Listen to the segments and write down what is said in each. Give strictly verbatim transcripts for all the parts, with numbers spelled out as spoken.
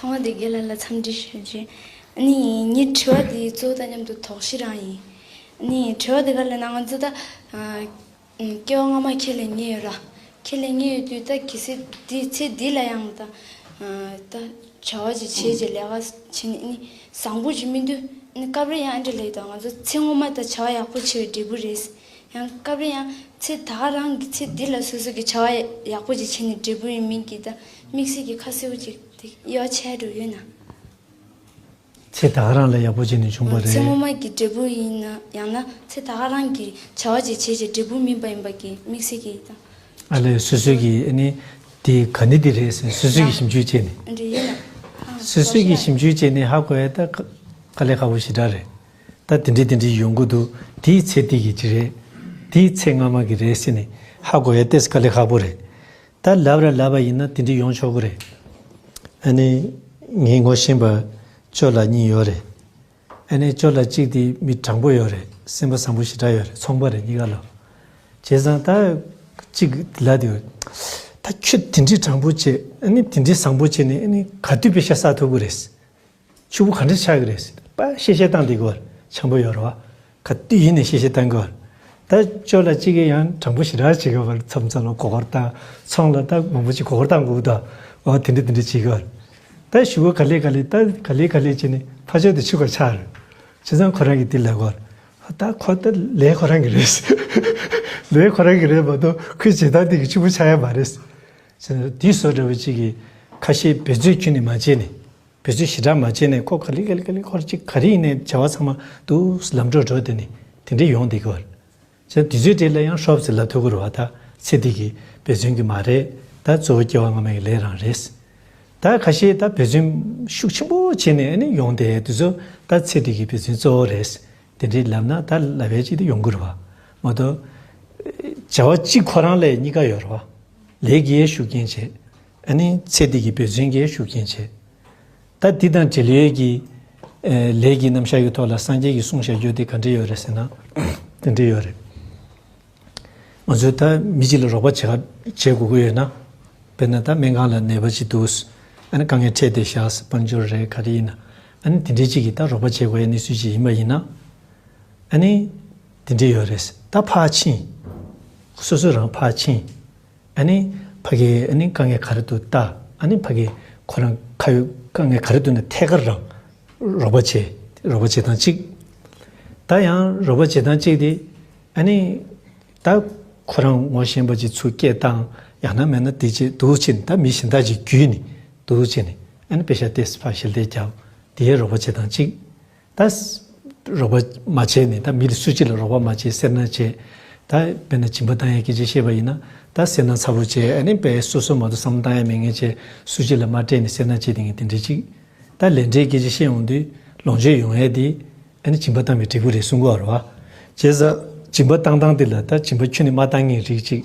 ཚང་མ་དེ་རྒན་ལགས་ལ་འཚམས་འདྲི་ཞུ་རྒྱུ། ཨ་ནི་ངའི་དྲི་བ་དེ་གཙོ་བོ་དང་མཉམ་དུ་དོགས་གཞི་རང་ཡིན། ཨ་ནི་དྲི་བ་དེ་ག་ལ་ན་ང་ཚོ་ད་ཨ་སྐྱེ་བ་སྔ་མ་ཁས་ལེན་མཁན་ཡོད་ར། ཁས་ལེན་མཁན་ཡོད་དུས་ད་གལ་སྲིད་འདི་ཚེ་འདི་ལ་ཡང་ད་ཨ་ད་བྱ་བ་ཅིག་བྱས་རྗེས་ལས་ཀ་བྱས་ནས་ཨ་ནི་བཟང་པོ་ཅིག་སྨིན་དུས་ཨ་ནི་སྐབས་རེ་ཡང་ཨ་འདྲ་ལས་ད་ང་ཚོ་ཚེ་སྔོན་མ་ད་བྱ་བ་ཡག་པོ་བྱས་པའི་འབྲས་བུ་རེད། ཡང་སྐབས་རེ་ཡང་ཚེ་ད་ག་རང་གི་ཚེ་འདི་ལ་སོ་སོ་གི་བྱ་བ་ཡག་པོ་ཅིག་བྱས་ནས་འབྲས་བུ་ཡིན་མིན་གྱི་ད་དམིགས་བསལ་གྱི་ཁ་གསལ་པོ་ཅིག་དེ་དབྱེ་བ་ཕྱེ་འགྲོ་ཡོད་ན། ཚེ་ད་ག་རང་ལ་ཡག་པོ་བྱས་ནས་བྱུང་བ་རེད། ཚེ་སྔོན་མ་གི་འབྲས་བུ་ཡིན་ན་ཡང་ན་ཚེ་ད་ག་རང་གི་བྱ་བ་ཅིག་བྱས་རྗེས་འབྲས་བུ་སྨིན་པ་ཡིན་པ་གི་དམིགས་བསལ་གྱི་ད། ཨ་ལས་སོ་སོ་གི་ཨ་ནི་དེ་ག་ནི་དེ་རེད་ཟེར་སོ་སོ་གི་ཞིབ་འཇུག་བྱས་ནས། འདྲ་ཡིན་ན། སོ་སོ་གི་ཞིབ་འཇུག་བྱས་ནས་ཧ་གོ་ཡ་ད་དཀའ་ལས་ཁག་པོ་ཞེ་དྲག་རེད། ད་དེ་འདྲའི་དེ་འདྲའི་ཡོང་གི་འདུག་དེའི་ཚེ་འདི་གི་ཅི་རེད། དེའི་ཚེ་སྔ་མ་གི་རེད་ཟེར་ནས་ཧ་གོ་ཡ་ཏོག་ཙམ་དཀའ་ལས་ཁག་པོ་རེད། ད་ལབ་ར་ལབ་པ་ཡིན་ན་དེ་འདྲའི་ཡོང་ཆོག་གི་རེད། ཨ་ནི་ངའི་ངོ་ཤེས་པ་ཅོ་ལགས་གཉིས་ཡོད་རེད། ཨ་ནི་ཅོ་ལགས་གཅིག་དེ་མི་དྲང་པོ་ཡོད་རེད། སེམས་པ་བཟང་པོ་ཞེ་དྲག་ཡོད་རེད། ཚོང་པ་རེད་གཉིས་ཀ་ལོ། བྱས་ཙང་ད་གཅིག་ལ་དེ་ད་ཁྱོད་དེ་འདྲའི་དྲང་པོ་བྱས་ཨ་ནི་དེ་འདྲའི་བཟང་པོ་བྱས་ནས་ཨ་ནི་ག་དུས་པེ་ཤ་བསགས་ཐུབ་ཀྱི་རེད། ཕྱུག་པོ་ག་འདྲ་ཆགས་ཀྱི་རེད། པ་བཤད་བཤད་སྟངས་དེ་གོ་འཆམ་པོ་ཡོད་རེད་བ། ག་དུས་ཡིན་ནས་བཤད་བཤད་སྟངས་གོ། ད་ཅོ་ལགས་གཅིག་གིས་ཡང་དྲང་པོ་ཞེ་དྲག་བྱེད་གི་བ། མཚམས་མཚམས་ལ་མགོ་སྐོར་བཏང་། ཚོང་ལ་ད་མང་པོ་ཅིག་མགོ་སྐོར་བཏང་དགོས་འདུག་འོ་དེ་འདྲ་དེ་འདྲ་བྱེད་གི་བ། ད་ཞུ་གི་ག་ལེ་ག་ལེ་ད་ག་ལེ་ག་ལེ་བྱས་ནས་ཕ་ཆོས་དེ་ཆུ་ཁ་ཆགས་རེད། བྱས་ཙང་ཁོ་རང་གིས་དེ་ལབ་གོ། ད་ཁོ་ད་ལས་ཁོ་རང་གི་རེད། ལས་ཁོ་རང་གི་རེད་མ་གཏོགས་ཁོའི་བྱེད་སྟངས་དེ་གི་ཕྱུག་པོ་ཆགས་ཡ་མ་རེད། བྱས་ཙང་དེའི་བཟོ་འདྲ་བོ་ཅིག་གིས་ཁ་ཤས་འབད་རྩོལ་ཁྱོན་ནས་མ་བྱས་ནས། འབད་རྩོལ་ཞེ་དྲག་མ་བྱས་ནས་ཁོ་ག་ལེ་ག་ལེ་ག་ལེ་ཁོ་ཅིག་ག་རེ་ཡིན་ནའི་བྱ་བ་ཚང་མ་འདུག་ལམ་འགྲོ་འགྲོ་དེ་ནི་དེ་འདྲས་ཡོང་བསྡད་ཀྱི་ཡོད་རེད། བྱས་དུས་ཚོད་དེ་ལ་ཡང་ཧྲོབ་ཙེ་ལབ་ཐུབ་ཀྱི་རེད་བ། ད་ཚེ་འདི་གི་འབད་བརྩོན་གྱི་མ་རེད། ད་གཙོ་བོ་སྐྱེ་བ་སྔ་མའི་ལས་རང་རེད། ད་ཁ་ཤས་ད་འབད་བརྩོན་ཤུགས་ཆེན་པོ་བྱས་ནས་ཨ་ནི་ཡོང་བསྡད་དུས་ཚོད་ད་ཚེ་འདི་གི་འབད་བརྩོན་གཙོ་བོ་རེད། དེ་འདྲས་ལབ་ན་ད་ལབ་ཡས་ཅིག་ད་ཡོང་གི་རེད་བ། མ་གཏོགས་བྱ་བ་གཅིག་ཁོ་རང་ལས་གཉིས་ཀ་ཡོད་རེད་བ། ལས་ཀྱི་ཤུགས་རྐྱེན་བྱས། ཨ་ནི་ཚེ་འདི་གི་འབད་བརྩོན་གྱི་ཤུགས་རྐྱེན་བྱས། ད་འདི་དང་འབྲེལ་ཡོད་ཀྱི་ཨེ་ལས་ཀྱི་རྣམ་གཞག་གི་ཐོག་ལ་སངས་རྒྱས་ཀྱིས་གསུངས་བཞག་རྒྱུ་དེ་ག་འདྲ་ཡོད་རེད་ཟེར་ན། དེ་འདྲ་ཡོད་རེད། ང་ཚོས་ད་མི་གཅིག་ལ་རོགས་པ་བྱེད་ག་བྱེད་དགོས་ཀྱི་ཡོད་ན། དཔེར་ན་ད་སྨན་ཁང་ལ་ནད་པ་ཅིག་འདུག་ཨ་ནི་དཀའ་ངལ་འཕྲད་བསྡད་བཞག་དཔལ་འབྱོར་རེད་ག་རེ་ཡིན་ན། ཨ་ནི་དེ་འདྲའི་ཅིག་གིས་ད་རོགས་པ་བྱེད་དགོས་ཡ་གནས་ཚུལ་ཅིག་ཡིན་པ་ཡིན་ན། ཨ་ནི་དེ་འདྲ་ཡོད་རེད། ད་ཕར་ཕྱིན། སོ་སོ་རང་ཕར་ཕྱིན། ཨ་ནི་ཕ་གིའི་ཨ་ནི་དཀའ་ངལ་ག་རེ་འདུག་ལྟ། ཨ་ནི་ཕ་གི་ཁོ་རང་ཁ་ཡོད་དཀའ་ངལ་ག་རེ་འདུག་ན་ཐད་ཀར་རང་རོགས་པ་བྱེད། རོགས་པ་བྱེད་སྟངས་གཅིག་ད་ཡང་རོགས་པ་བྱེད་སྟངས་གཅིག་དེ་ཨ་ནི་ད་ཁོ་རང་ངོ་ཤེས་པ་ཅིག་ཚུར་སྐད་བཏང་། ཡང་ན་མེད་ན་དེ་བྱེད་འདུག་བྱེད་ནས་ད་མི་གཞན་དག་ཅིག་བརྒྱུད་ནས་འདུག་བྱེད་ནས་ཨ་ནི་པེ་ཤ་ཏོག་ཙམ་ཕར་ཞལ་འདེབས་རྒྱབ། དེའི་རོགས་པ་བྱེད་སྟངས་གཅིག་ད་རོགས་པ་མ་བྱས་ནས་ད་མི་ལ་སུ་གཅིག་ལ་རོགས་པ་མ་བྱས་སེར་སྣ་བྱས། ད་དཔེར་ན་སྦྱིན་པ་བཏང་ཡའི་སྐད་ཆ་བཤད་པ་ཡིན་ན་ད་སེར་སྣ་ཚ་པོ་བྱས། ཨ་ནི་དཔེ་སོ་སོ་མ་གཏོགས་བསམ་བློ་བཏང་ཡ་མེད་མཁན་བྱས། སུ་གཅིག་ལ་མ་སྤྲད་ནས་སེར་སྣ་བྱས་དེ་ངས་དེ་འདྲ་གཅིག་ད་ལས་འབྲས་སྐད་ཆ་བཤད་ཡོང་དུས་ལོངས་སྤྱོད་ཡོང་ཡས་དེ་ཨ་ནི་སྦྱིན་པ་བཏང་བའི་འབྲས་བུ་རེད་གསུང་གི་ཡོད་རེད་བ། བྱས་ཙང་སྦྱིན་པ་བཏང་སྟངས་དེ་ལ་ད་སྦྱིན་པ་ཁྱོན་ནས་མ་བཏང་མཁན་རིགས་གཅིག་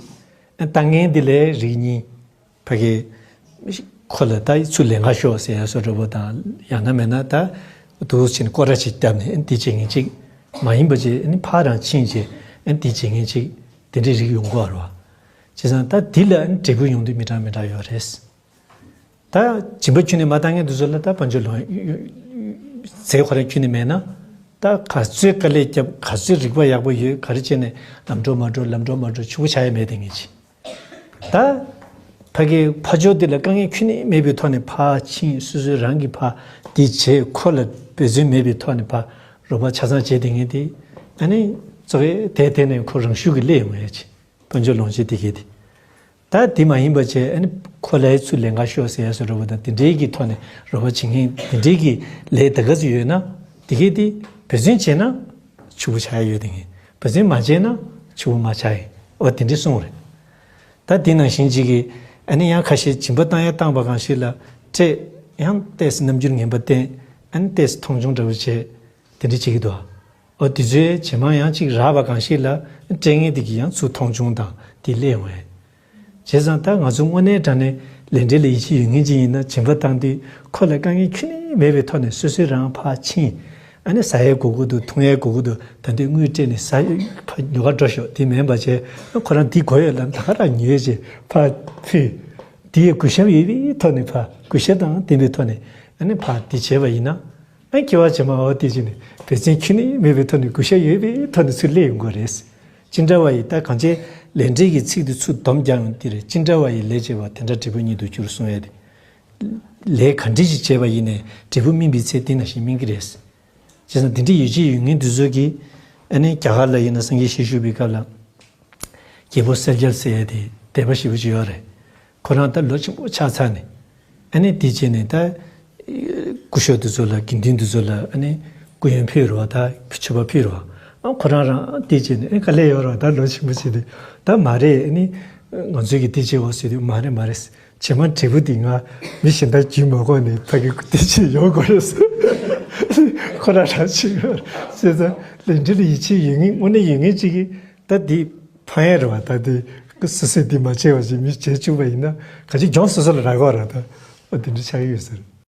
ཨ་བཏང་མཁན་དེ་ལས་རིགས་གཉིས། ཕ་གི་ཁོ་ལ་ད་ཚུར་ལན་ཁ་ཤོག་ཟེར་ཡ་བཟོ་འདྲ་པོ་དང་ཡང་ན་མེད་ན་ད་འདུག་སེ་བྱས་ནས་སྐོར་ར་ཅིག་བརྒྱབ་ནས་ཨ་ནི་དེ་བྱེད་མཁན་གཅིག་མ་ཡིན་པ་ཅིག་ཨ་ནི་ཕར་རང་ཕྱིན་བྱས་ཨ་ནི་དེ་བྱེད་མཁན་གཅིག་དེ་འདྲའི་རིགས་ཡོང་གི་ཡོད་རེད་བ། བྱས་ཙང་ད་འདི་ལ་ཨ་ནི་འབྲས་བུ་ཡོང་དུས་མི་འདྲ་མི་འདྲ་ཡོད་རེད། ད་སྦྱིན་པ་ཁྱོན་ནས་མ་བཏང་མཁན་དེ་ཚོ་ལ་ད་དཔལ་འབྱོར་ལོངས་རྫས་ཁོ་རང་ཁྱོན་ནས་མེད་ན། ད་ག་ཚོད་དཀའ་ལས་བརྒྱབ། ག་ཚོད་རིག་པ་ཡག་པོ་ཡོད། ག་རེ་བྱས་ནས་ལམ་འགྲོ་མ་འགྲོ་ལམ་འགྲོ་མ་འགྲོ་ཕྱུག་པོ་ཆགས་ཡ་མེད་དེ་ངེས་ཅི། ད་ཕ་གི་ཕ་ཕྱོགས་འདི་ལ་དཀའ་ངལ་ཁྱོན་ནས་མེད་པའི་ཐོག་ནས་ཕར་ཕྱིན། སོ་སོའི་རང་གི་ཕར་འདི་བྱས། ཁོ་ལ་འབད་བརྩོན་མེད་པའི་ཐོག་ནས་ཕར་རོགས་པ་ཆ་ཚང་བྱས་དེ་ངེས་དེ། ཨ་ནི་གཙོ་བོ་དེ་དེ་ནས་ཁོ་རང་ཤུགས་ཀྱིས་སླེབས་ཡོང་ཡ་ཅི། དཔལ་འབྱོར་ལོངས་སྤྱོད་དེ་གས་དེ། ད་དེ་མ་ཡིན་པ་བྱས་ཨ་ནི་ཁོ་ལ་ཚུར་ལན་ཁ་ཤོག་ཟེར་ཡ་བཟོ་འདྲ་པོ་དང་དེ་འདྲའི་གི་ཐོག་ནས་རོགས་པ་བྱེད་མཁན་དེ་འདྲའི་གི་ལས་ད་ག་ཚོད་ཡོད་ན་དེ་གས་དེ་འབད་བརྩོན་བྱས་ན་ཕྱུག་པོ་ཆགས་ཡ་ཡོད་དེ་ངེས། འབད་བརྩོན་མ་བྱས་ན་ཕྱུག་པོ་མ་ཆགས་ཡིན། འོ་དེ་འདྲའི་གསུངས་རེད། ད་དེ་ནང་བཞིན་ཅིག་གི་ཨ་ནི་ཡང་ཁ་ཤས་སྦྱིན་པ་བཏང་ཡ་བཏང་པ་གང་ཞིག་ལ་སྤྲད། ཡང་ཏོག་ཙམ་རྣམ་འགྱུར་ངན་པ་བསྟན། ཨ་ནི་ཏོག་ཙམ་མཐོང་ཆུང་འདྲ་པོ་བྱས། དེ་འདྲ་བྱེད་ཀྱི་འདུག་ཨ། འོ་དེ་ཚོའི་ཇེ་མང་ཡང་ཅིག་རག་པ་གང་ཞིག་ལ་སྤྲད་མཁན་དེ་གིས་ཡང་ཚུར་མཐོང་ཆུང་དང་དེ་སླེབས་ཡོང་བས། བྱས་ཙང་ད་ང་ཚོ་དངོས་གནས་དྲང་གནས་ལས་འབྲས་ལ་ཡིད་ཆེས་ཡོད་མཁན་ཅིག་ཡིན་ན་སྦྱིན་པ་བཏང་དུས་ཁོ་ལ་དཀའ་ངལ་ཁྱོན་ནས་མེད་པའི་ཐོག་ནས་སོ་སོའི་རང་ཕར་ཕྱིན། ཨ་ནི་ཟ་ཡས་དགོས་ཀྱི་འདུག་འཐུང་ཡས་དགོས་ཀྱི་འདུག་ད་དུང་དངུལ་སྤྲད་ནས་ཟ་ཕར་ཉོ་ག་འགྲོ་ཤོག་དེ་མིན་པ་བྱས་ཁོ་རང་འདི་དགོས་ཡོད་ལབ་ད་ག་རང་ཉོས་བྱས་ཕར་ཕུད། དེ་ཡི་གུས་ཞབས་ཡོད་པའི་ཐོག་ནས་ཕར་གུས་ཞབས་དང་ལྡན་པའི་ཐོག་ནས་ ཨ་ནི་ཕར་དེ་བྱས་པ་ཡིན་ན། ཨ་སྐྱེ་བ་རྗེས་མ་འོ་དེ་བྱས་ནས་བེ་ཙན་ཁྱོན་ནས་མེད་པའི་ཐོག་ནས་གུས་ཞབས་ཡོད་པའི་ཐོག་ནས་ཚུར་སླེབས་ཡོང་གི་རེད། ཅི་འདྲ་བ་ཡིན་ད་གང་བྱས་ལས་འབྲས་ཀྱི་ཚིག་དེ་ཚུར་སྡོམ་རྒྱག་ཡོང་དེ་རེད། ཅི་འདྲ་བ་ཡིན་ལས་བྱས་པ་དེ་འདྲ་འབྲས་བུ་ཉིད་དུ་འགྱུར་གསུང་ཡ་དེ། ལས་ག་འདྲ་ཞིག་བྱས་པ་ཡིན་ནས་འབྲས་བུ་སྨིན་པའི་ཚེ་དེ་ནང་བཞིན་སྨིན་གྱི་རེད། བྱས་ཙང་དེ་འདྲ་ཡིད་ཆེས་ཡོད་མཁན་དེ་ཚོ་གིས་ཨ་ནི་རྒྱ་གར་ལ་ཡིན་ན་སངས་རྒྱས་ཞལ་བཞུགས་པའི་སྐབས་ལ། རྒྱལ་པོ་གསལ་རྒྱལ་ཟེར་ཡ་དེ་དད་པ་ཞེ་པོ་ཅིག་ཡོད་རེད། ཁོ་རང་ད་ལོ་ཆེན་པོ་ཆགས་ཚར་ནས། ཨ་ནི་དེ་བྱས་ནས་ད། སྐུ་ཞབས་དེ་ཚོ་ལ་དགེ་འདུན་དེ་ཚོ་ལ་ཨ་ནི་སྐུ་ཡོན་ཕུལ་རོགས་ད་མཆོད་པ་ཕུལ་རོགས། ཨ་ཁོ་རང་རང་དེ་བྱས་ནས་ཨ་དཀའ་ལས་ཡོད་རོགས་ད་ལོ་ཆེན་པོ་བྱས་ཏེ། ད་མ་རེད་ཨ་ནི། ང་ཚོས་ཀྱི་དེ་བྱས་འོ་ཟེར་དུས་མ་རེད་མ་རེད། བྱེ་མ་འབྲས་བུ་འདི་ང་མི་གཞན་དག་རྒྱུས་མ་དགོས་ནས་ཕ་གི་དེ་ཆེ་ཡོང་དགོས་རེད་ཟེར། ཁོ་རང་རང་ཆེ་ཡོད་ཟེར་ཙང་ལས་འབྲས་ལ་ཡིད་ཆེས་ཡོད་ངེས་དངོས་གནས་ཡོད་ངེས་ཅིག་གིས་ད་འདི་ཕན་ཡ་རེད་བ། ད་འདི་སོ་སོས་འདི་མ་བྱས་པ་ཞིག་མི་བྱས་བཅུག་པ་ཡིན་ན་ག་ཅིག་གྱོང་སོ་སོ་ལ་རག་གོ་ར། ད་འོ་དེ་འདྲ་ཆགས་ཀྱི་ཡོད་ཟེར།